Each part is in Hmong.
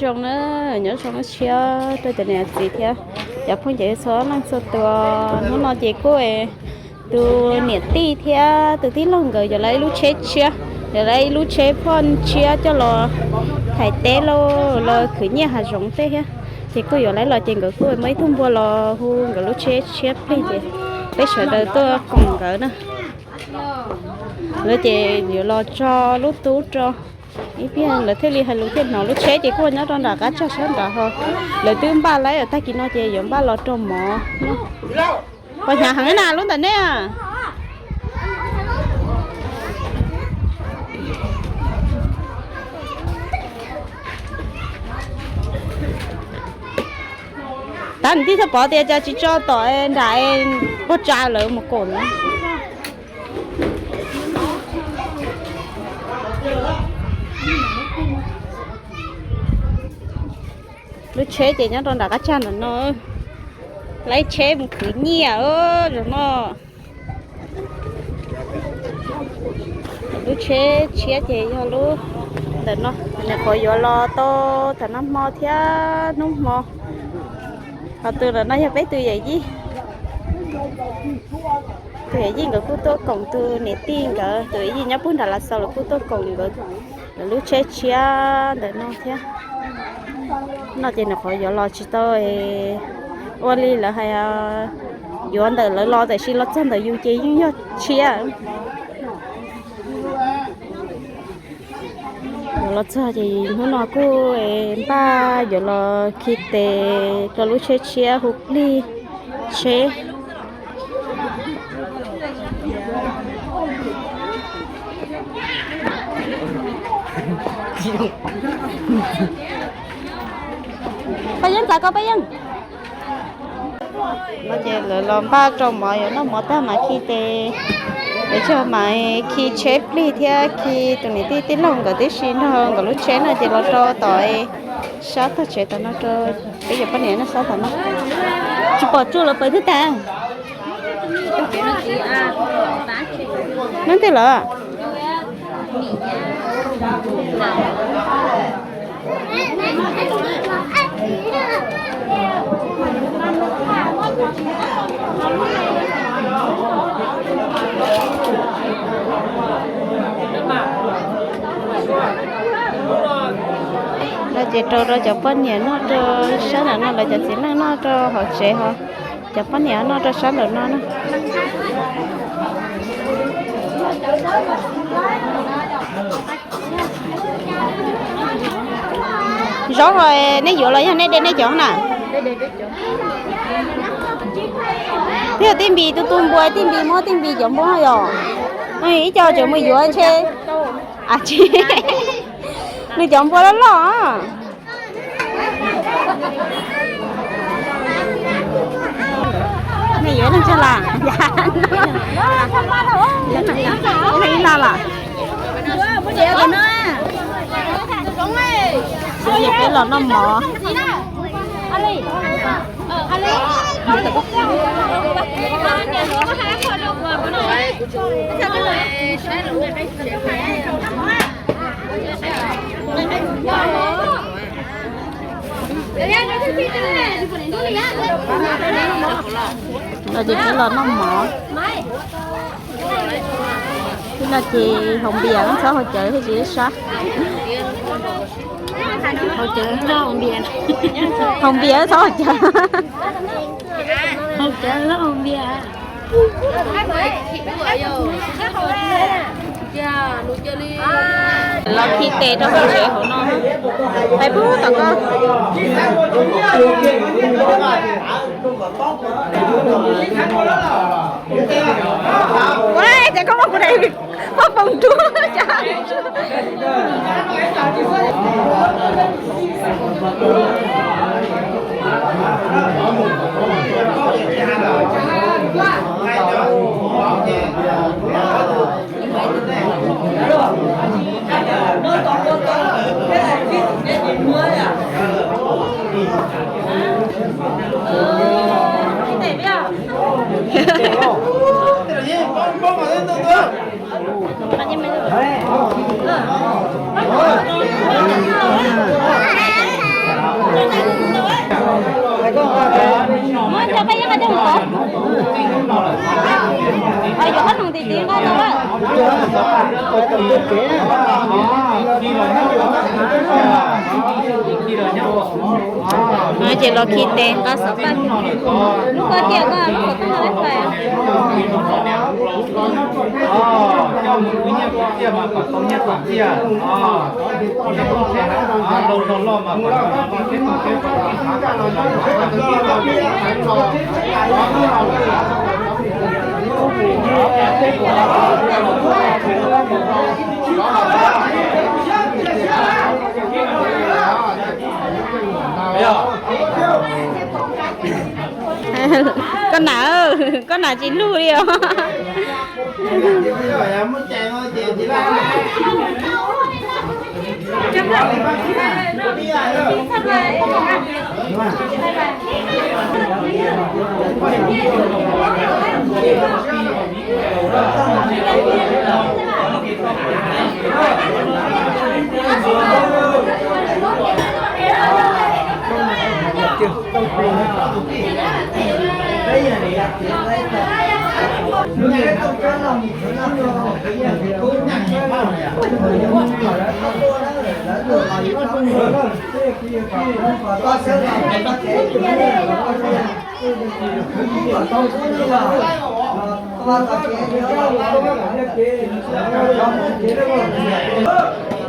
Zoo na, nyob zoo lub tshiab rau cov niam txiv thiab cov phooj ywg txhua leej txhua tus. Hnub no ces kuj tus niam tij thiab tus tij laug nkawd yuav lawv ib lub tsheb tshiab, yuav lawv ib lub tsheb phoj tshiab coj los thaiv teb los khwv nyiaj hav zoov tej thiab. Ces kuj yuav lawv los ces nkawd kuj muaj ib tug npua los hu nkawd lub tsheb tshiab plig ces peb sawv daws tuaj koom nkawd na. Lawv ces yuav los tso lub tub rau ib pliag lawv thiaj li hais lus thiaj hnov. Lub tsheb ces kuj nyob rau nram qab tsag sab nrad ho. Lawv twb npaj lawm, tag kis no ces yuav npaj los rau mov. Pos hnyav heev na lub ntawm nej. Tab nim tij txhob pov tias cas tsis tso tom nram pog tsa lawv mus koom na. Lub tsheb ces nyob rau nram qab tsag ntawm no. Lawv tsheb mus khwv nyiaj zaum no. Lub tsheb tshiab ces yog lub ntawm no, nyuam qhuav yuav los tau tam no hmo thiab hnub hmo. Ho tus ntawm no yog peb tus yawm yij. Tus yawm yij nkawd kuj tuaj koom tus niam tij nkawd, tus yawm yij nyob pug nram Lav Xaus los kuj tuaj koom nkawd lub tsheb tshiab ntawm no thiab. No ces nyuam qhuav yuav los tsis tau ua li lawv hais, yuav ntawm lawv los tiam sis los txog ntawm yus ces yeej yog tshiab. Yuav los txog ces hnub no kuj npaj yuav los khi tes rau lub tsheb tshiab hu plig tsheb. Paj Yeeb, txav koj Paj Yeeb. No ces lawv los npaj rau mov, yuav noj mov tag mas khi tes, es tag mas khi tsheb plig thiab khi tus niam tij tij laug nkawd tib si nrog nkawd lub tsheb no ces los rau tom sab tog tsev tom no rau peb cov poj niam noj sab tom no. Tsis pom tsuj los pawg twb tag. Neb twg lawm? No ces rau rau cov poj niam noj rau sab nram no, lawv cov txiv neej noj rau hauv tsev ho, cov poj niam noj rau sab nraum no na. Zaub los nej yuav los yog nej de nej cov na? Twb yog tij Npis tu tu npua, tij Npis muab tij Npis cov npua yom. Ib co tseem mus yuav ntshe. Nws cov npua loj loj. Nej yuav leej twg las? Leej ib las las. Peb los noj mov. No ces peb los noj mov. Twb no ces haus npias txhob haus cawv thiaj tsis sab. Haus cawv txhob haus npias. Haus npias txhob haus cawv. Haus cawv txhob haus npias. Los khi tes rau hauv tsev hauv no. Peb pub tom koj. Ua cas koj muab kuv daim poj poos rub cas. Ces los khi tes nqa xov paj. Lub koj tiag koj lub koj tau lawm fais. Koj nam, koj nam tsis lug li os.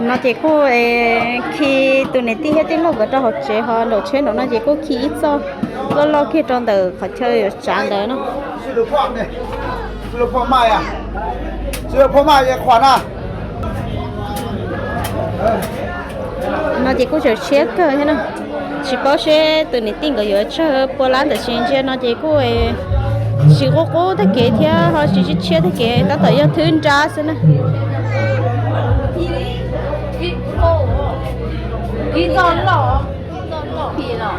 No ces kuj khi tus niam tij thiab tij laug nkawd rau hauv tsev, ho nraum tsheb nraum no ces kuj khi ib txoj loj loj kiag rau ntawm qhov chaw yuav tsav ntawd no. No ces kuj tseem tshiab kawg thiab na. Tsis paub seb tus niam tij nkawd yuav tsawg pua lab ntawm tsis ntsia no ces kuj tsis qub qub tag kev thiab ho tsis tshiab tag kev, tab tom yog thwb nrab xwb na.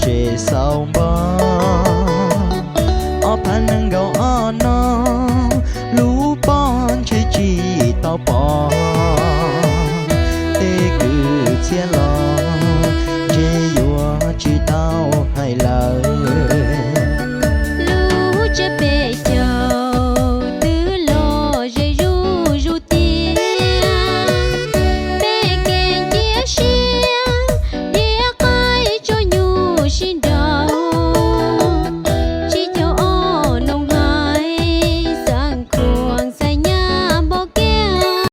tsev xauv npog.